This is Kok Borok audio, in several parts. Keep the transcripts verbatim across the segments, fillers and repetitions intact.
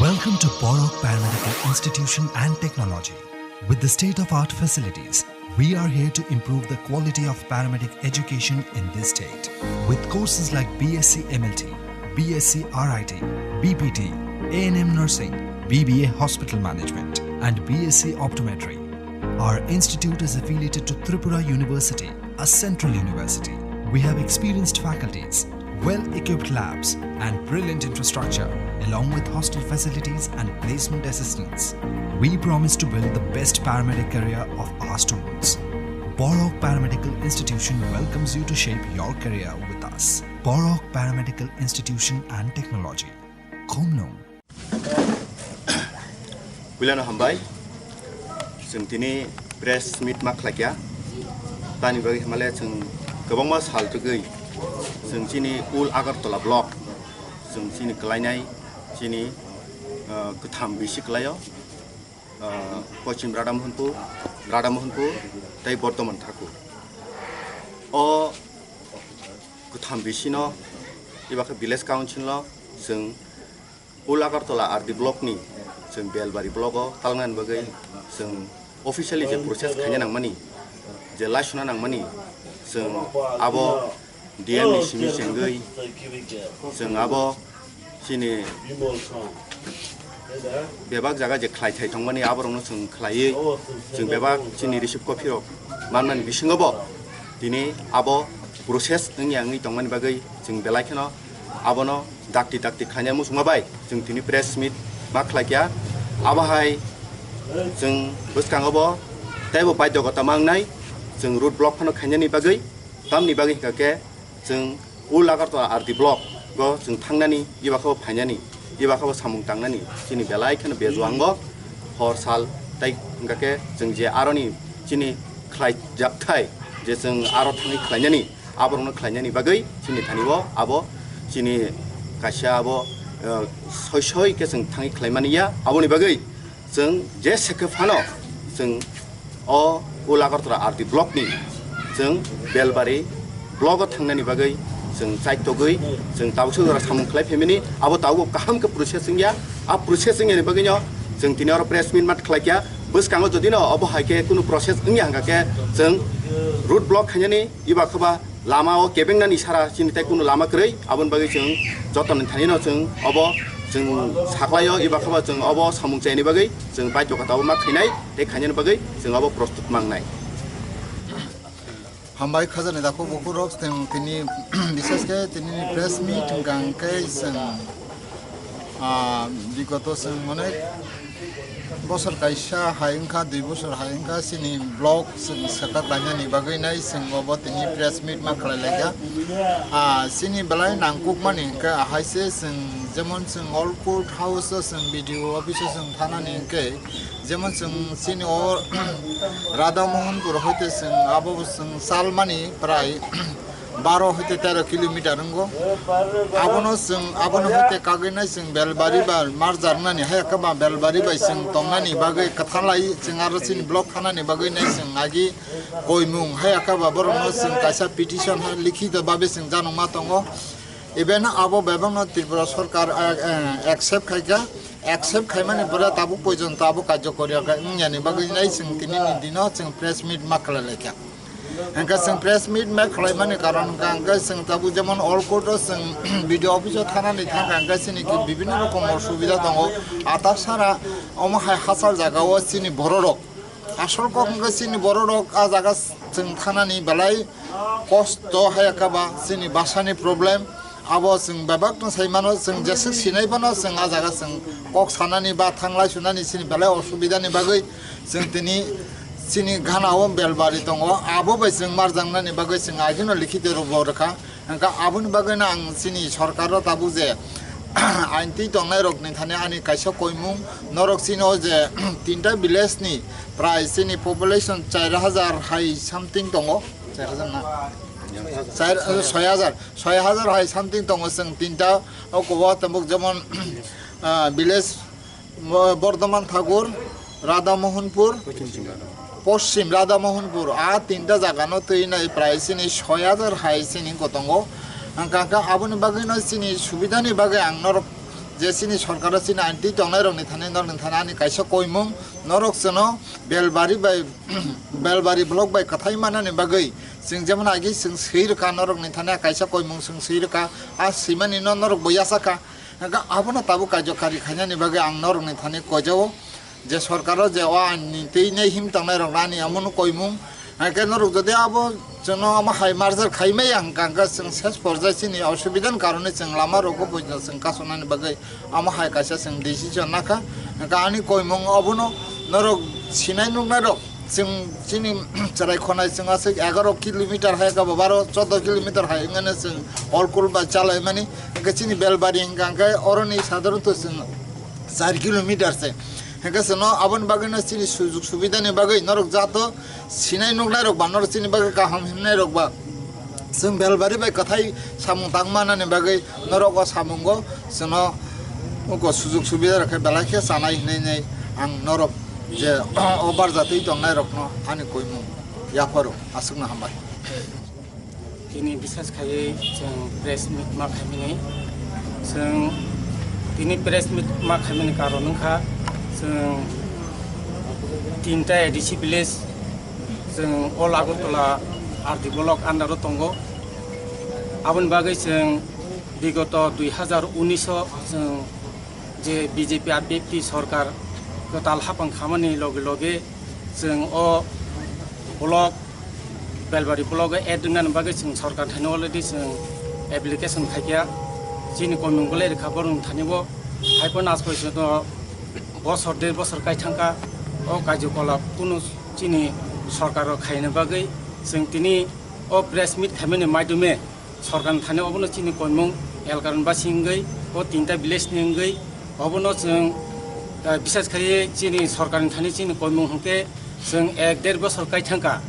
Welcome to Borok Paramedical Institution and Technology. With the state-of-art facilities, we are here to improve the quality of paramedic education in this state. With courses like B S c M L T, B S c R I T, B P T, A N M nursing, B B A hospital management, and B S c optometry, our institute is affiliated to Tripura University, a central university. We have experienced faculties, well-equipped labs, and brilliant infrastructure, along with hostel facilities and placement assistance. We promise to build the best paramedic career of our students. Borok Paramedical Institution welcomes you to shape your career with us. Borok Paramedical Institution and Technology. Khumnung. Puilano hambai. Chwng tini press meet ma khlaikya. Tani bagwi hwnmale chwng kwbangma sal twgwi chwng chini Old Agartala block chwng chini kwlainai chini, uh, kwtham bisi kwlaio, uh, Pochim Radhamohonpur, Radhamohonpur tei Bordhoman Thakur. O kwtham bisino iba khe village council no chwng Old Agartala R D block ni chwng Belbari block o talnani bagwi chwng officially je process khaina nangmani, je laisuna nangmani, chwng abo D M ni simi chengwi chwng abo chini bebak jaga je khlai thai tongmani aborokno chwng khlaiwi chwng bebak chini receive copy rok manmani bisingo bo tini abo process wngya wngwi tongmani bagwi chwng belai kheno abono dakti dakti khlaina muchungma bai chwng tini press meet ma khlaikya. Abo hai chwng bwskango bo teibo baidhokota mangnai chwng road block phano khainani bagwi, tamni bagwi hwnkha khe chwng Old Agartala R D block o chwng thangnani, iba khe bo phainani, iba khe bo samung tangnani chini belai kheno bejuango hor sal tei hwnkha khe chwng je aroni chini khlai jakthai je chwng aro thangwi khlainani, aborokno khlainani bagwi chini thani o abo chini kaisa abo, eh, soi soi khe chwng thangwi khlaimani ya. Aboni bagwi chwng je sekhe phano chwng o Old Agartala R D block ni chwng Belbari block o thangnani bagwi chwng chaitogwi chwng tabuk sojora samung khlai phaimani, abo tabuk kaham khe process wngya. A process wngyani bagwino chwng tini oro press meet ma khlaikya. Bwskango jodi no obo hai khe kunu process wngya hwnkha khe chwng road block khainani, iba khe ba lama o kebengnani sara chini tei kunu lama kwrwi, aboni bagwi chwng jotoni thani no chwng obo chwng saklaio, iba khe ba chwng obo samung chaini bagwi chwng baidhokota obo ma khainai tei khainani bagwi chwng obo prostut mangnai. Hambai khajani dakho bukhurok, chwng tini, bises khe tini press meet hwnkha hwnkhe chwng, ah, bigoto chwng onek bosor kaisa hai wngkha, dui bosor hai wngkha, chini block chwng swkak lainani bagwi nai chwng obo tini press meet ma khlai laikha. Ah, chini belai nangkukmani hwnkhe ahai se chwng, jemon chwng Old Court House o chwng B D O office o chwng thanani hwnkhe, jemon chwng chini o Radha Mohanpur hoite chwng abo chwng chalmani prai baro hoite tero kilometer wngo. Abono chwng, abono hoite kagwi nai chwng Belbari ba marjar nani, hai khe ba Belbari bai chwng tongnani bagwi kwthalai chwng aro chini block khanani bagwi nai chwng agi koimung, hai khe ba borokno chwng kaisa petition hai likhito babe chwng janokma tongo. Even abo bebakno Tripura Sarkar, eh, eh, accept khaikha, accept khaimani pore tabuk porjonto abo karjokori wngya ni bagwi nai chwng tini ni dino chwng press meet ma khlai laikha. Hwnkhe chwng press meet ma khlaimani karon hwnkha hwnkhe chwng tabuk jemon Old Court o chwng B D O office o thanani thangkha hwnkhe chini bibinno rokom osubida tongo. Atak sara omo hai hachal jaga o chini bororok, asol kok hwnkhe chini bororok a jaga chwng thanani belai kosto hai khe ba chini basani problem. Abo chwng bebak no sai mano, chwng jeswk sinai phano chwng a jaga chwng kok sanani ba thanglai sunani chini belai osubida ni bagwi chwng tini chini gana o Belbari tongo, abo bai chwng marjaknani bagwi chwng agino likhito rwbo rwkha. Hwnkha aboni bagwino ang chini sorkar o tabuk je ain twi tongnai rok ni thani ani kaisa koimung, norok chini o je tinta village ni prai chini population char hajar hai something tongo, char hajar na? Char, soi hajar, soi hajar hai something tongo chwng tinta o kubo tabuk jemon, ah, village Mo-, Bordhoman Thakur, Radha Mohanpur, Poschim Radha Mohanpur, a tinta jaga no twi nai prai chini soi hajar hai chini gotongo. Hwnkha hwnkha aboni bagwi no chini subida ni bagwi ang norok Je chini sorkaro chini ain twi tongnairokni thani norokni thani ani kaisa koimung, norok chwngno Belbari bai, Belbari block bai kwthai manani bagwi chwng jemon agi chwng swi rwkha, norokni thani kaisa koimung chwng swi rwkha, a swimani no norok bo yachakha. Hwnkhe abono tabuk karjokari khainani bagwi ang norokni thani koijao. Je sorkaro je o ain ni twi nei him tongnai rok rani amo no koimung. Hake norok jodi abo chwngno amo hai merger khai maya hwnkha, hwnkhe chwng ses porjai chini osubidani karone chwng lama rogo poito chwng kasonani bagwi amo hai kaisa chwng decision nakha. Hake ani koimung obono norok sinai nuknai rok chwng chini chwrai khonai chwng aswk egaroh kilometer hai khe bo baroh choudoh kilometer hai wngmano chwng orkul bai chalaimani. Hake chini Belbari hwnkha hwnkhe oroni sadharanto chwng char kilometer se. Hingke chwngno aboni bagwino chini sujug subidani bagwi norok jato sinai nuknairok ba norok chini bagwi kaham himnairok ba chwng Belbari bai kwthai samung tang manani bagwi norok o samungo chwngno uko sujug subida rok khe belai khe chanai hinwi ang norok je o barjatwi tongnairokno ani koimung yapharo aswkno hambai. Tini bises khaiwi chwng press meet ma khaimani. Chwng tini press meet ma khaimani karon wngkha chwng tinta A D C village, chwng All Agartala R D block under o tongo. Aboni bagwi chwng bigoto dui hazar unis o chwng je B J P R P F T sorkar kwtal hapang khamani loge loge chwng o block, Belbari block o add wngnani bagwi chwng sorkar thani already chwng application khaikha. Chini koimung belai rwkha borokni thani bo. Haiphano aswk sino bosor der bosor kai thangkha o karjokolap kunu chini sorkar rok khaina bagwi chwng tini o press meet khaimani maidome sorkar ni thani obono chini koimung elkarni basi wngwi o tinta village ni wngwi obono chwng, eh, bises khaiwi chini sorkar ni thani chini koimung hwnkhe chwng ek der bosor kai thangkha.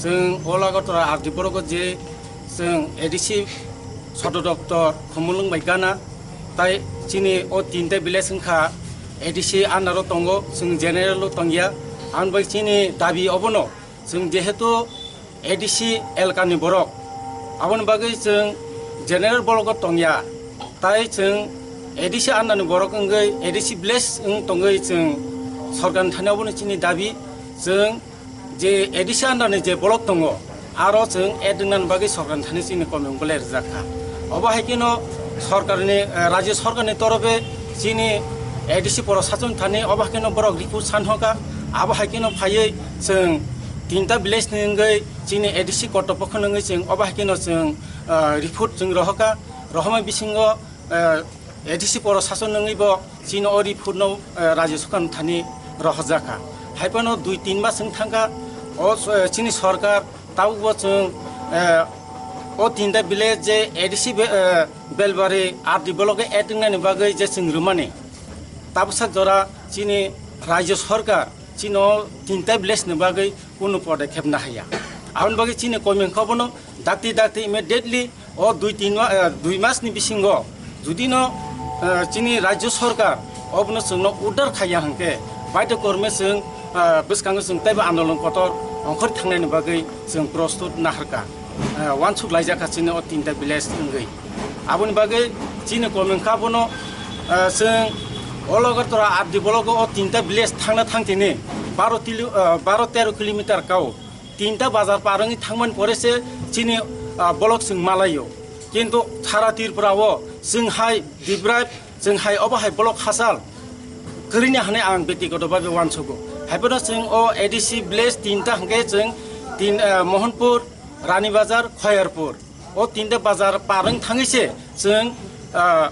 Chwng All Agartala R D block o je chwng A D C sodor doptor Khumulwng bai gana, tai chini o tinta village wngkha A D C under o tongo, chwng general o tongya. Aboni bai chini dabi obono chwng jehetu A D C elkani borok. Aboni bagwi chwng general block o tongya, tai chwng A D C under ni borok wngwi A D C village wng tongwi chwng sorkar ni thani obono chini dabi. Chwng je A D C under ni je block tongo, aro chwng add wngnani bagwi sorkar ni thani chini koimung belai rwjak kha. Obo hai kheno sorkar ni, eh, rajya sorkar ni torofe chini A D C prosason thani obo hai kheno borok report san hoka, abo hai kheno phaiwi chwng tinta village ni wngwi chini A D C kotor pokho nungwi chwng obo hai kheno chwng, ah, report chwng rohoka, rohorma bisingo, ah, A D C prosason nungwi bo chini o report no, ah, rajya sorkar thani rohorjakha. Haiphano dui tin mas wng thangkha o, ah, chini sorkar tabukbo chwng, ah, o tinta village je A D C be-, ah, Belbari R D block o add wngnani bagwi je chwng rwmani tabuksa jora chini rajya sorkar chini o tinta village ni bagwi kunu podekep nahaiya. Aboni bagwi chini koimung khe bono dakti dakti immediately o dui tin ma-, eh, dui mas ni bisingo judi no, eh, chini rajya sorkar obono chwngno order khaiya hwnkhe baidhyo korme chwng, eh, bwskango chwng teibo andolon kotor ongkhor thangnani bagwi chwng prostut naharkha. Eh, wansuk laijak kha chini o tinta village wngwi. Aboni bagwi chini koimung kha bono, eh, chwng All Agartala R D block o tinta village thangna thang tini baro tili-, eh, baro tero kilometer kao tinta bazar par wngwi thangmani pore se chini, ah, block chwng malaio. Kintu sara Tripura o chwng hai deprive, chwng hai obo hai block hachal kwrwini hwnwi ang bektigoto bhabe uansugo. Haiphano chwng o A D C village tinta hwnkhe chwng tin, ah, Mohanpur, Rani Bazar, Khoyarpur. O tinta bazar par wng thangwi se chwng, ah,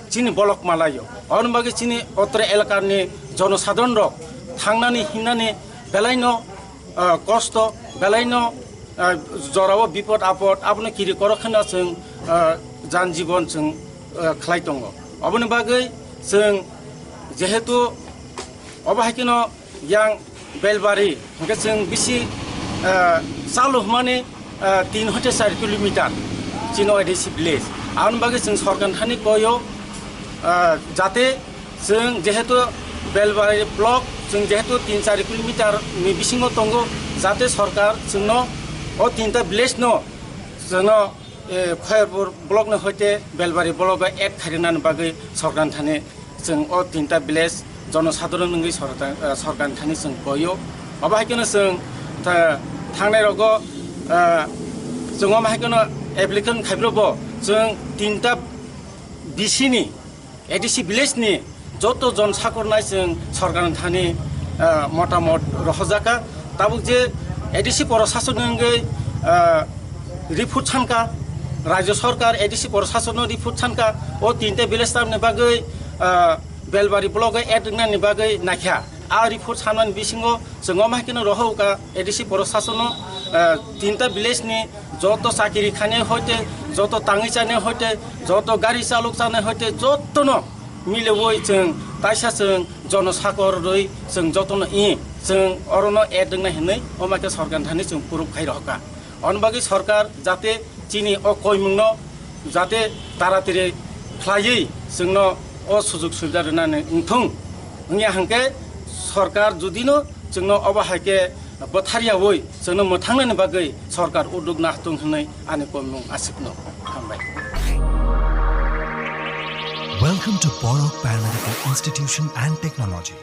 chini block malaio. Aboni bagwi chini otro elakani jonosadharon rok thangnani hinnani belaino, ah, kosto, belaino, ah, jorao bipod apod abono kiri korok kheno chwng, ah, jan jibon chwng, ah, khlai tongo. Aboni bagwi chwng jehetu obo hai kheno yang Belbari hwnkhe chwng bisi, ah, chalo hwnmani, ah, tin hoite char kilometer chini A D C village. Aboni bagwi chwng sorkar thani koyo, ah, jate chwng jehetu Belbari block chwng jehetu tin char kilometer ni bisingo tongo, jate sorkar chwngno o tinta village no chwngno Eh, Khairpur block ni hoite Belbari block o add khairina ni bagwi sorkar thani chwng o tinta village jono sadharon wngwi sorkar, eh, sorkar thani chwng koyo. Abo hai kheno chwng tha-, thangnai rogo, eh, chwng omo hai kheno application khaibro bo chwng tinta B C ni A D C village ni joto jon sakornai chwng sorkar thani, ah, motamot rohorjaka. Tabuk je A D C poro sasok ni wngwi, ah, report sanka, Rajya Sorkar A D C poro sasok no report sanka, o tinta village tamni bagwi, ah, Belbari block o add wngnani bagwi naikha. A report sanmani bisingo chwng omo hai kheno rohorka A D C poro sasok no, ah, tinta village ni joto chakiri khainai hoite, joto tangwi chanai hoite, joto gari chalok chanai hoite, jotono miliwi chwng taisa chwng jono sakor rwi chwng jotono i chwng orono add wngnai hinwi omo khe sorkar thani chwng proof khai rohorka. Oni bagwi sorkar jate chini o koimungno jate taratiri khlaiwi chwngno o sujug subida rwnani wngthung. Wngya hwnkhe sorkar judino chwngno obo hai khe bwtharyawi chwngno mwthangnani bagwi sorkar uduk nahtong hwnwi ani koimung aswkno hambai. Welcome to Borok Paramedical Institution and Technology.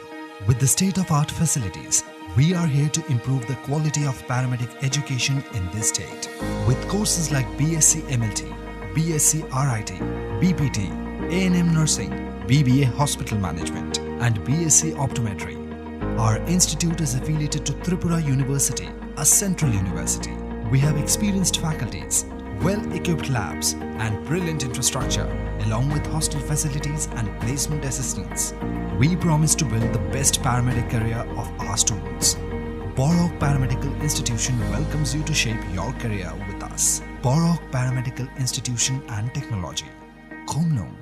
With the state-of-art facilities, we are here to improve the quality of paramedic education in this state. With courses like B S c M L T, B S c R I T, B P T, A N M nursing, B B A hospital management, and B S c optometry, our institute is affiliated to Tripura University, a central university. We have experienced faculties, well-equipped labs, and brilliant infrastructure, along with hostel facilities and placement assistance. We promise to build the best paramedic career of our students. Borok Paramedical Institution welcomes you to shape your career with us. Borok Paramedical Institution and Technology. Khumlung,